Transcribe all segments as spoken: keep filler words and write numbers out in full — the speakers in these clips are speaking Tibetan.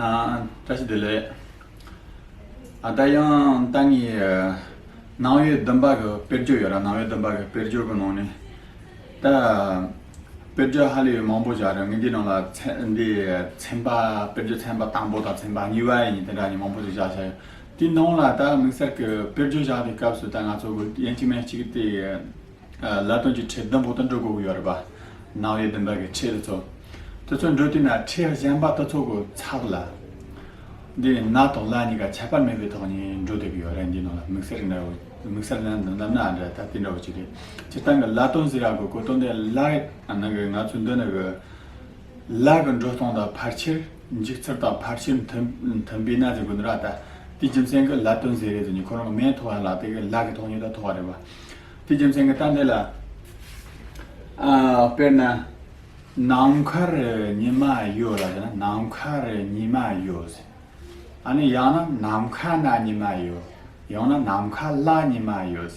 ཨ། བཀྲ་ཤིས་བདེ་ལེགས། ཨ། ད་ཡང་ད་ངས་ནང་བའི་བདུན་པ་གི་དཔེར་བརྗོད་ཡོད་ར། ནང་བའི་བདུན་པ་གི་དཔེར་བརྗོད་གི་ནང་ནས། ད་དཔེར་བརྗོད་ཧ་ལས་མང་པོ་བཞག་རེད། ངས་འདི་ནང་ལ་ཚན་འདི་ཚན་པ། དཔེར་བརྗོད་ཚན་པ་དང་པོ་དང་ཚན་པ་གཉིས་པ་ཡིན། དེ་འདྲ་ནས་མང་པོ་ཞིག་བཞག་བཞག་ཡོད། དེའི་ནང་ལ་ད་དམིགས་བསལ་གི་དཔེར་བརྗོད་བཞག་དུས་སྐབས་སུ་ད་ང་ཚོ་གི་ཡིན་གཅིག་མིན་གཅིག་དེ། ཨ། ལ་དོན་གྱི་ཕྲད་བདུན་པོ་དེ་འགྲོ་དགོས་ཀྱི་ཡོད་རེད་པ། ནང་བའི་བདུན་པ་གི་ཕྲད་དེ་ཚོ། དེ་ཚོ་འགྲོ་དུས་ན་ཕྲད་གཞན་པ་དེ་ཚོ་གི་ཚབ་ལ། འདི་ན་དང་ལ་གཉིས་ཀ་ཁྱད་པར་མེད་པའི་ཐོག་ནས་འགྲོ་བསྡད་ཀྱི་ཡོད་རེད། འདི་ནང་ལ་དམིགས་བསལ་འདྲ་བོ། དམིགས་བསལ་ལ་འདི་ལབ་ན་འདྲ། ད་དེ་འདྲ་བོ་ཅིག་རེད། སྤྱིར་བཏང་གི་ལ་དོན་ཟེར་ཡག་གི་གོ་དོན་དེ་ལ། ཨ། ནང་གི་ང་ཚོ་འདི་ནང་གི་ལ་གི་འགྲོ་སྟངས་དང་ཕལ་ཆེར། འཇུག་ཚུལ་དང་ཕལ་ཆེར་མཐུན། མཐུན་པས་ན་ཟེར་དགོས་ནི་ར། ད་དེའི་རྒྱུ་མཚན་གྱིས་ལ་དོན་ཟེར་རེད་ཟེར་ནས་ཁོ་རང་གི་མིང་ཐོགས་ཡ་ལ་དེ་གི་ལ་གི་ཐོག་ནས་ད་ཐོགས་པ་རེད་པ། དེའི་རྒྱུ་མཚན་གྱིས་ད་འདི་ལ། ཨ། དཔེར་ན། ནམ་མཁར་ཉི་མ་ཡོད་ལ་ཟེར་ན། ནམ་མཁར་ཉི་མ་ཡོད་ཟེར། ཨ་ནི་ཡང་ན་ནམ་མཁའ་ན་ཉི་མ་ཡོད། ཡང་ན་ནམ་མཁའ་ལ་ཉི་མ་ཡོད།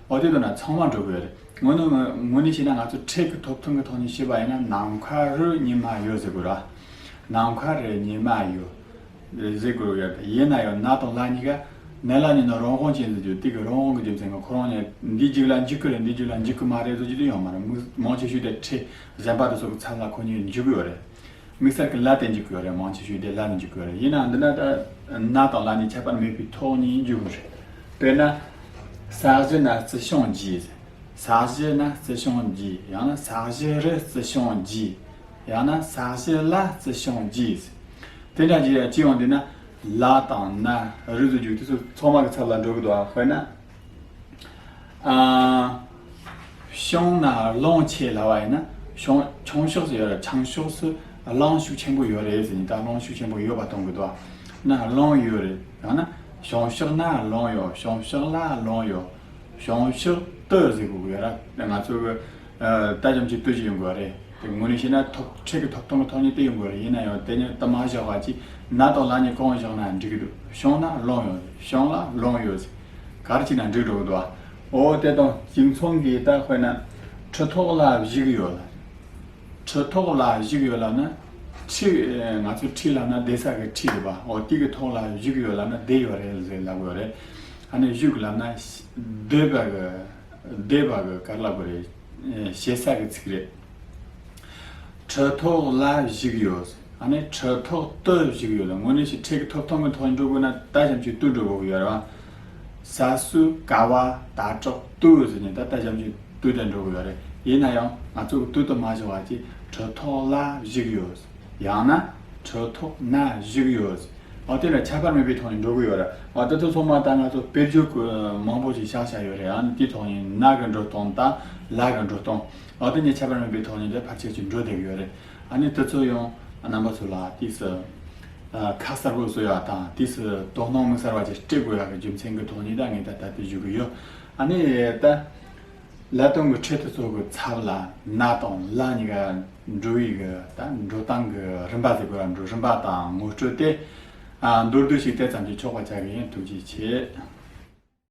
འོ། དེ་དོན་ན་ཚང་མ་འགྲོ་གི་ཡོད་རེད། དངོས་གནས་ངོ་། དངོས་གནས་བྱས་ན་ང་ཚོ་ཕྲད་ཀྱི་ཐོབ་ཐང་གི་ཐོག་ནས་བཤད་པ་ཡིན་ན། ནམ་མཁའ་རུ་ཉི་མ་ཡོད་ཟེར་དགོས་ར། ནམ་མཁའ་རུ་ཉི་མ་ཡོད་ཟེར་དགོས་ཡོད་རེད། ཡིན་ན་ཡང་ན་དང་ལ་གཉིས་ཀ་ནི་ལ་ནི་ནི་རང་དབང་ཅན་ཟེར་རྒྱུ་དེ་གི་རང་དབང་གི་རྒྱུ་མཚན་གྱིས་ཁོ་རང་ནི་འདིའི་རྒྱུད་ལ་འཇུག་གི་རེད། འདིའི་རྒྱུད་ལ་འཇུག་གི་མ་རེད་ཟེར་རྒྱུ་དེ་ཡོད་མ་རེད། མང་ཆེ་ཤོས་དེ་ཕྲད་གཞན་པ་དེ་ཚོ་གི་ཚབ་ལ་ཁོ་གཉིས་འཇུག་གི་ཡོད་རེད། དམིགས་བསལ་གྱི་ལ་དེ་འཇུག་གི་ཡོད་རེད། མང་ཆེ་ཤོས་དེ་ལ་ནི་འཇུག་གི་ཡོད་རེད། ཡིན་ནའང་འདི་ན་ད་ན་དང་ལ་གཉིས་ཁྱད་པར་མེད་པའི་ཐོག་ནས་འཇུག་གི་རེད། དཔེར་ན། ས་གཞི་ན་རྩི་ཤིང་རྒྱས། ས་གཞི་ན་རྩི་ཤིང་རྒྱས། ཡང་ན་ས་གཞི་རུ་རྩི་ཤིང་རྒྱས། ཡང་ན་ས་གཞི་ལ་རྩི་ཤིང་རྒྱས། དེ་འདྲ་ཅིག་ཅི་ཡོང་དུས་ན། ལ་དང་ན་རུ་ཟེར་རྒྱུ་དེ་ཚོ་ཚང་མ་གི་ཚབ་ལ་འགྲོ་གི་འདུག་ཨ། དཔེར་ན། ཨ། ཤིང་ན་རླུང་ཆེ་ལབ་པ་ཡིན་ན། ཤིང་། ཆུང་ཤོས་སུ་ཡོད་རེད། ཆུང་ཤོས་སུ་རླུང་ཤུགས་ཆེན་པོ་ཡོད་རེད་ཟེར་ནས་ད་རླུང་ཤུགས་ཆེན་པོ་ཡོད་པ་མཐོང་གི་འདུག་ཨ། ན་རླུང་ཡོད་རེད། ཡང་ན་བྱང་ཕྱོགས་ན་རླུང་ཡོད། བྱང་ཕྱོགས་ལ་རླུང་ཡོད། བྱང་ཕྱོགས་དུ་ཟེར་དགོས་ཀྱི་ཡོད་ར། ང་ཚོ་གི། ཨ། ད་ཅམ་གྱི་དུ་ཅིག་ཡོང་དགོས་རེད། དེ་དངོས་གནས་བཤད་ན་ཐོབ། ཕྲད་ཀྱི་ཐོབ་ཐང་གི་ཐོག་ནས་དེ་ཡོང་དགོས་རེད། ཡིན་ན་ཡང་དེ་ནི་དུ་མ་བཞག་པ་ཅིག་ན་དང་ལ་གཉིས་གང་བཞག་ན་འགྲིག་གི་འདུག་ཤིང་ན་རླུང་ཡོད། ཤིང་ལ་རླུང་ཡོད་ཟེར། ག་རེ་བྱས་ན་འགྲིག་འགྲོ་གི་འདུག་ཨ། འོ། དེ་དང་གཅིག་མཚུངས་ཀྱི་ད་དཔེར་ན་ཁྲི་ཐོག་ལ་བཞུགས་ཡོད་ལ། ཁྲི་ཐོག་ལ་བཞུགས་ཡོད་ལབ་ན། ཁྲི། ཨེ། ང་ཚོས་ཁྲི་ལབ་ན་བསྡད་ས་གི་ཁྲི་རེད་པ། འོ། དེ་གི་ཐོག་ལ་བཞུགས་ཡོད་ལབ་ན་བསྡད་ཡོད་རེད་ཟེར་ལབ་དགོས་རེད། ཨ་ནི་བཞུགས་ལབ་ན་བསྡད་པ་གི། བསྡད་པ་གི་ག་རེ་ལབ་དགོས་རེད། ཨེ། ཞེ་ས་གི་ཚིག་རེད། ཁྲི་ཐོག་ལ་བཞུགས་ཡོད། ཨ་ནི་ཁྲི་ཐོག་ཏུ་བཞུགས་ཡོད་ལ། དངོས་གནས་ཤིག་ཕྲད་ཀྱི་ཐོབ་ཐང་གི་ཐོག་ནས་འགྲོ་དགོས་ན་ད་ཅམ་གྱི་ཏུ་འགྲོ་དགོས་ཀྱི་ཡོད་རེད་པ། ས་སུ་ཀ་བ་ད་དྲག་ཏུ་ཟེར་ནས་ད་ད་ཅམ་གྱི་ཏུ་དེ་འགྲོ་གི་ཡོད་རེད། ཡིན་ན་ཡང་ང་ཚོ་གི་ཏུ་དུ་མ་བཞག་པ་ཅིག་ཁྲི་ཐོག་ལ་བཞུགས་ཡོད། ཡང་ན་ཁྲི་ཐོག་ན་བཞུགས་ཡོད། འོ། དེ་ལ་ཁྱད་པར་མེད་པའི་ཐོག་ནས་འགྲོ་གི་ཡོད་རེད། འོ། དེ་ཚོ་ཚང་མ་ད་ང་ཚོ་དཔེར་བརྗོད་ཀྱི་མང་པོ་ཞིག་བཞག་བཞག་ཡོད་རེད། ཨ་ནི་དེའི་ཐོག་ནས་ན་གི་འགྲོ་སྟངས་དང་ལ་གི་འགྲོ་སྟངས། འོ། དེ་གཉིས་ཁྱད་པར་མེད་པའི་ཐོག་ནས་དེ་ཕལ་ཆེར་ཅིག་འགྲོ་བསྡད་ཀྱི་ཡོད་རེད། ཨ་ནི་དེ་ཚོ་ཡང་རྣམ་པ་ཚོ་ལ་དུས་སུ། ཨ། ཁ་གསལ་པོ་བཟོ་ཡག་དང་དུས་སུ་དོ་སྣང་དམིགས་བསལ་བ་ཅིག་སྤྲད་དགོས་ཡག་གི་རྒྱུ་མཚན་གྱི་ཐོག་ནས་ད་ངས་ད་ལྟ་དེ་ཞུ་གི་ཡོད། ཨ་ནི་ད་ལ་དོན་གྱི་ཕྲད་དེ་ཚོ་གི་ཚབ་ལ་ན་དང་ལ་གཉིས་ཀ་འགྲོ་བའི་གི་ད་འགྲོ་སྟངས་ཀྱི་རིམ་པ་ཟེར་དགོས་ར། འགྲོ་རིམ་པ་དང་ངོ་སྤྲོད་དེ། ཨ། མདོར་བསྡུས་ཤིག་དེ་ཙམ་གྱིས་ཆོག་པ་ཆགས་ཀྱི་ཡིན། ཐུགས་རྗེ་ཆེ།